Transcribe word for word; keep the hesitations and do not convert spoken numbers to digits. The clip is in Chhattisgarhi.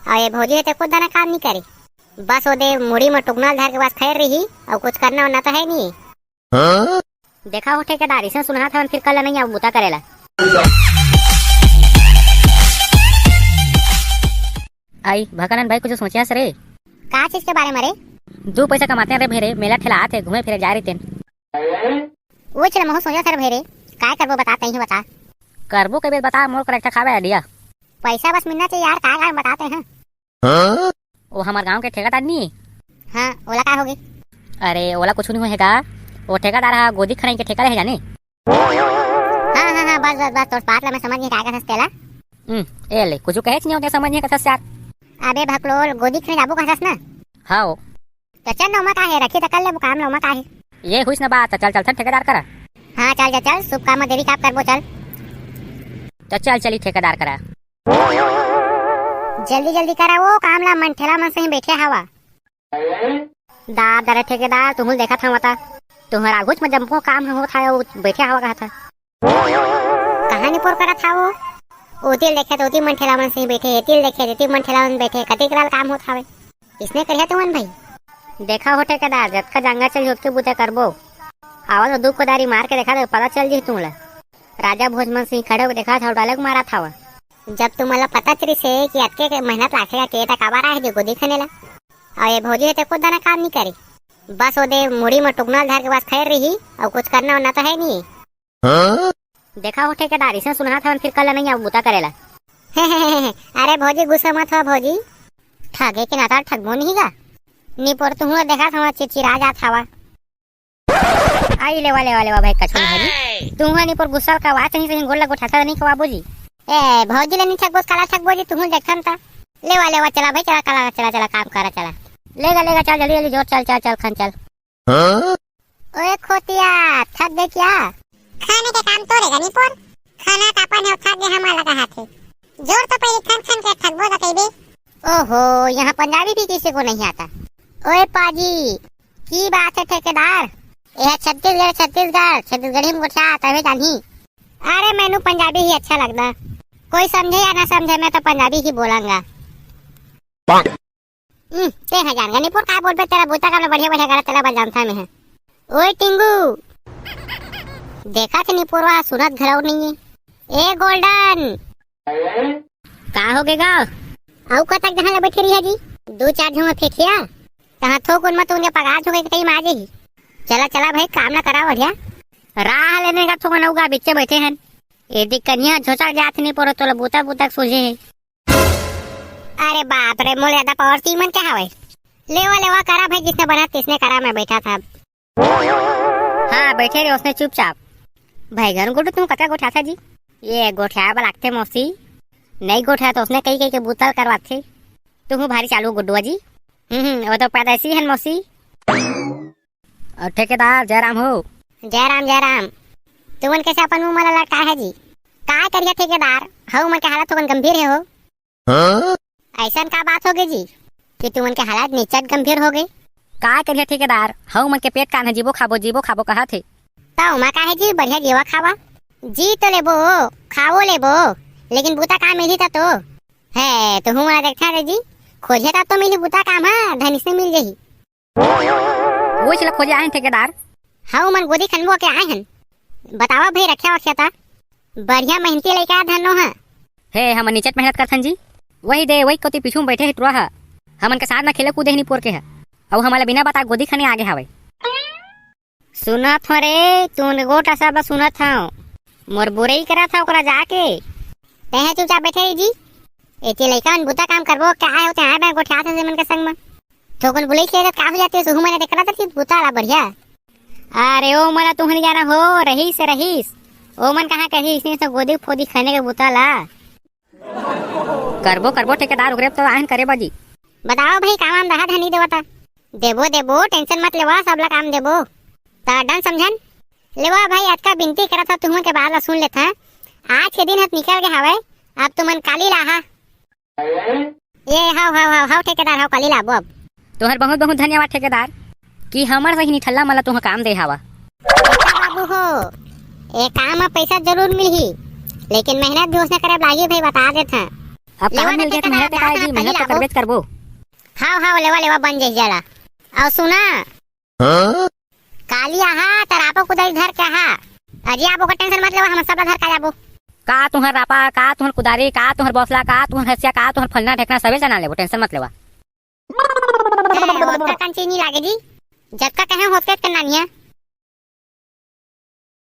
अउ ये भौजी हे ते कुछ दाना काम नहीं करे, बस ओदे मुड़ी में टुकना धर के बस खैर रही, अउ कुछ करना वरना तो है नहीं। हाँ? देखा हो ठेकेदार, इसे सुनहा था फिर कल नहीं आऊ बुता करेला। आई भगनन भाई कुछ सोचे हस रे? का चीज के बारे में रे? दू पैसा कमाते हैं रे भेरे, मेला ठेला आते घूमे फिरे जा रही तेन। वो चला महू सोचा सर भेरे, काय करबो बता, तही बता। करबो के बेर बता, मोर करा एक ठा खावे आइडिया। पैसा बस मिलना चाहिए यार, काय काय बताते हैं। हाँ? वो हमार गांव के ठेकेदार नहीं? हाँ, ओला का होगे? अरे ओला कुछ नहीं होएगा, वो ठेकेदार हा गोदी खनई के ठेका ले है जाने। हाँ हाँ हाँ, बस बस बस, तोर बात ला मैं समझ नहीं काय कहस तेला। हम्म, ए ले कुछ कहे नहीं होते, समझ नहीं कहस यार। अबे भकलोल, गोदी खनई जाबो कहस ना? हाँ। तो चल ना, ओमा का है, रखी तो कर ले काम ला, ओमा का है। ये हुईस ना बात, तो चल चलथन ठेकेदार करा। हाँ चल जा चल, शुभ काम में देरी का करबो चल। तो चल चली ठेकेदार करा। जल्दी जल्दी करा वो काम ला, मन ठेला मन सही बैठे हवा। दार दरे ठेकेदार, तुहुल देखत हवा ता, तुम्हारा आगुच में जम्मो काम ह होत है, वो बैठे हवा कहत है। कहानी पोर करत हवो? ओतिल देखे तो ओती मन ठेला मन सही बैठे, एतिल देखे तो एती मन ठेला मन बैठे, कति कराल काम होत हवे। इसने करिया तुमन भाई। देखा हो ठेकेदार, जतका जांगर चल ओतके बुता करबो। आवा तो दू कोदारी मार के देखा तो पता चल जी तुमला। राजा भोज मन सही खड़े होके देखा था, डायलॉग मारा था। जब तुमला पता चली से कि अतके के मेहनत लागथे के, त काबर आए हे गोदी खने ला? अउ ये भौजी हे ते कुछ दाना काम नहीं करे, बस ओदे मुड़ी में टुकना धर के बस खैर रही, अउ कुछ करना वरना तो है नहीं। हाँ? देखा हो ठेकेदार, इसे सुनहा था फिर कल नहीं आऊ बुता करेला। अरे भौजी गुस्सा मत हो भौजी, ठगे के नाता ठगबो नहीं गा। निपोर तुहू देखा था चिड़चिड़ा जात हवा। आई लेवा लेवा लेवा भाई कछु नहीं हरी। तुहू निपोर गुस्सा का बात नहीं सही गोल लगो ठाता नहीं कवा बोजी। ए भौजी ले नहीं ठगबो काला ठगबो जी तुहू देखथन ता। लेवा लेवा चला भाई चला काला चला चला काम करा चला। लेगा लेगा चल जल्दी जल्दी जोर चल चल चल खन चल। हाँ? ओए खोतिया, थक गए क्या? खाने के काम तो रहेगा नहीं पोर। खाना तो अपन है, थक गए हमारा लगा हाथ है। जोर तो पहले खन खन के थकबो तो कहबे। ओहो, यहाँ पंजाबी भी किसी को नहीं आता। ओए पाजी, की बात है ठेकेदार? यह छत्तीसगढ़, छत्तीसगढ़, छत्तीसगढ़ी में गोठिया तबे जानी। अरे मैनू पंजाबी ही अच्छा लगता, कोई समझे या ना समझे मैं तो पंजाबी ही बोलांगा। हम्म, ते ह जान गा निपोर का बोलबे, तेरा बूता काम ला बढ़िया बढ़िया गाना तेला बजानता मैं ह। ओए टिंगू, देखा थे निपोरवा सुनत घलो नहीं है। ए गोल्डन, का हो गे गा? अउ कतक जहाँ ले बैठे रही है जी? दो चार झुमा फेंकिया, तहाँ थोक उन मत उनके पगार झुके के टाइम आ जाही। चला चला भाई काम ना करा बढ़िया। राह लेने का थोक नौगा बिच्चे बैठे हैं। ए दिक्कनिया झोचा जात नहीं पोरो तोला बूता बूता सूझे है। अरे बाप रे, मोले ज्यादा पावर तीमन क्या हवे? लेवा लेवा करा भाई, जिसने बना तिसने करा, मैं बैठा था। हाँ बैठे रे उसने चुपचाप। भाई गन गुड्डू तुम कतका गोठियाथा जी? ये गोठियाए बर लागथे मौसी, नहीं गोठिया तो उसने कही कही के बुतल करवाथे। तुहू भारी चालू गुड्डुआ जी। हम्म हम्म, वो तो पैदाइशी है मौसी। अउ ठेकेदार जयराम हो। जयराम जयराम। तुमन कैसे अपन मुंह मला लटकाए है जी? काय करिया ठेकेदार, हऊ मन के हालत थोकन गंभीर है हो। हाँ? ऐसन का बात हो गई जी कि तुमन के हालत निचट गंभीर हो गई? काय करिया ठेकेदार, हऊ मन के पेट कान है, जीबो खाबो जीबो खाबो कहा थे। तो ओमा का है जी, बढ़िया जीवा खावा, जी तो लेबो, खावो लेबो, लेकिन बूता का मिली था तो है। तो हूँ देखा रे जी, खोजे था तो मिली बूता काम, हाँ धनी से मिल जाही। वो चला खोजे आए हैं ठेकेदार। हाँ, उमन गोदी खनबो के आए हैं। बतावा भाई, रख्या वख्या ता? बढ़िया मेहनती लइका धनो है। हे, हम निचट मेहनत करथन जी। वही दे, वही कोती पीछू में बैठे है टुरा है। हमन के साथ में खेले कूदे ही नहीं पोर के है। अउ हमला बिना बता गोदी खने आगे हावे। सुनत हो रे, तू गोटा सब सुनत हव। मोर बुरई करत हव ओकरा जाके। तैं चुपचाप बैठे रही जी। एती लइका मन बुता काम करबो, क्या आए होते आए मैं गोठियात हन मन के संग में। थोकन बुलई के का हो जाती है, सुहू मैंने देखा था बुता ला बढ़िया। अरे ओ मना तुहन जाना हो, रहीस रहीस। ओ मन कहाँ कही इसने से गोदी फोदी खाने के बुता ला। करबो करबो ठेकेदार, ओकरे तो आहन करे बाजी। बताओ भाई, काम आम दहा धनी देवता। देबो देबो, टेंशन मत लेवा, सबला काम देबो। ता डन समझन। लेवा भाई, अतका बिनती करत हव, तुहू के बात ला सुन लेत हव। आज के दिन हत निकल गे हवय, अब तुमन काली लाहा। ये हव हव हव हव ठेकेदार हव, काली लाबो अब। तोहर बहुत बहुत धन्यवाद ठेकेदार, कि हमर सही निठल्ला मला तुह काम दे हवा। बेटा बाबू हो, ए काम में पैसा जरूर मिलही, लेकिन मेहनत भी उसने करे लागी भाई, बता देत हं। अब काम मिल गया तुम्हारा, तो काजी, मेहनत तो करबेच करबो। हाव हाव, लेवा लेवा, बन जाही जाड़ा। अउ सुना, काली आहा त रापा कुदारी धर के आहा। अजी, आप ओकर tension मत लेवा, हम सब ला धर के आ जाबो। का तुहर रापा, का तुहर कुदारी, का तुहर बौसला, का तुहर हसिया, का तुहर फलना ढेकना, सबे जना लेबो, tension मत लेवा। ओतका कंची नहीं लागे जी, जतका कहे होतके करना नहीं है।